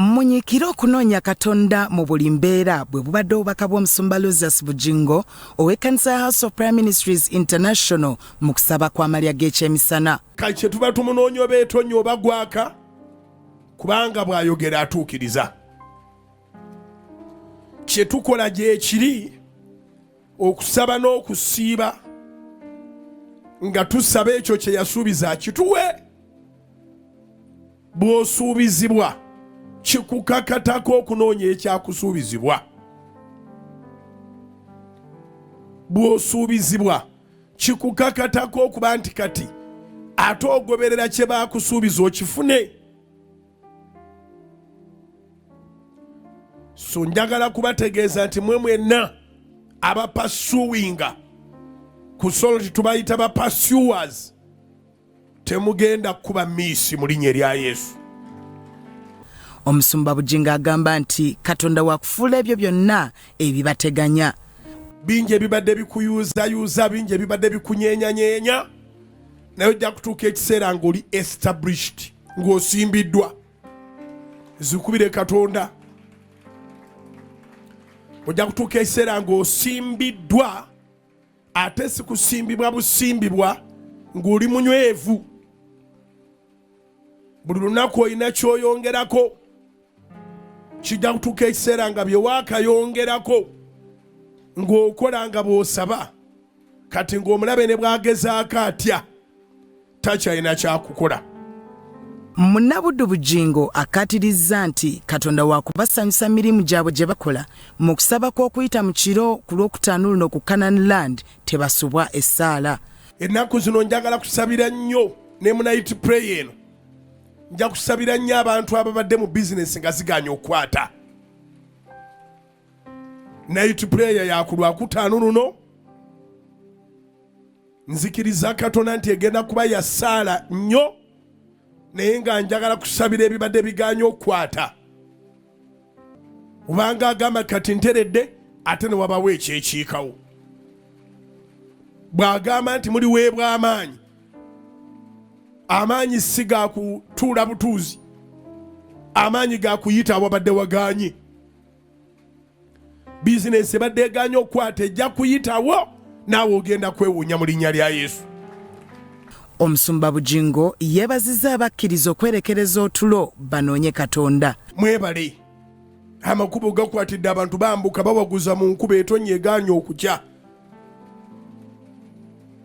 Munyiikire okunoonya Katonda mu buli mbeera bwe bubadde obubaka bw'Omusumba Luzius Bugingo ow'ekkanisa ya House of Prayer Ministries International mu kusaba kw'amalya g'ekyemisana. Kati kye tuba tumunoonya oba etonnya oba gwaka, kubanga bw'ayogera atuukiriza. Kye tukola gyekiri okusaba n'okusiiba nga tusaba ekyo kye yasuubiza akituwe. Bw'osuubizibwa kikukakatako okunoonya ekyakusuubizibwa. Bw'osuubizibwa kikukakatako okuba nti kati ate ogoberera kye baakusuubiza okifune. So njagala kubategeeza nti mwe mwenna abapasuwinga ku soloti tubayita ba pursuers, temugenda kukuba miisi mu linnya erya Yesu. Omusumba Bugingo agamba nti Katonda wakufuula ebyo byonna ebibateganya. Bingi ebibadde bikuyuuzayuuza, bingi ebibadde bikunyeenyanyeenya, naye ojja kutuuka ekiseera ng'oli established, ng'osimbiddwa. Zikubire Katonda. Ojja kutuuka ekiseera ng'osimbiddwa, ate si kusimbibwa busimbibwa, ng'oli munywevu. Buli lunaku olina ky'oyongerako. Kijja kutuuka ekiseera nga bye waakayongerako ng'okola nga bw'osaba, kati ng'omulabe ne bw'agezaako atya takyalina kyakukola. Munnabuddu Bugingo akkaatirizza nti Katonda waakubasanyusa mirimu gyabwe gye bakola mu kusaba kw'okuyita mu kiro ku Lwokutaano luno ku Canaan Land tebasubwa essaala. Ennaku zino njagala kusabira nnyo ne mu night prayer eno nja kusabira nnyo abantu ababadde mu bizinesi nga zigaanye okukwata. Night prayer ya ku Lwakutaano luno. Nzikiriza Katonda nti egenda kuba ya ssaala nnyo, naye nga njagala kusabira ebibadde bigaanye okukwata. Kubanga agamba kati nteredde, ate ne wabawo ekyekiikawo. Bw'agamba nti muliweebwa amaanyi, amaanyi si ga kutuula butuuzi, amaanyi ga kuyita awabadde wagaanye. Bizinesi ebadde egaanye okukwata ejja kuyitawo, naawe ogenda kwewuunya mu linnya lya Yesu. Omusumba Bugingo yeebazizza abakkiriza okwerekereza otulo banoonye Katonda. Mwebale, amakubo gakwatidde abantu, bambuka bawaguza mu nkuba etonnya egaanye okukya.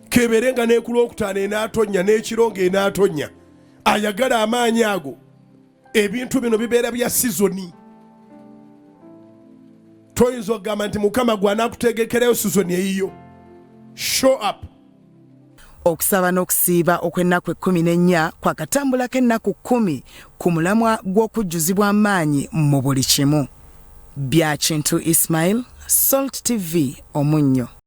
Kebeere nga n'eku Lwokutaano enaatonnya, n'ekiro ng'enaatonnya. Ayagala amaanyi ago. Ebintu bino bibeera bya sizoni. Toyinza okugamba nti Mukama gw'anaakutegekerayo sizoni eyiyo. Show up. Okusaba n'okusiiba okw'ennaku 14 kwakatambulako ennaku 10 ku mulamwa gw'okujjuzibwa amaanyi mu buli kimu. Bya Kintu Ismail, Salt TV, Omunnyo.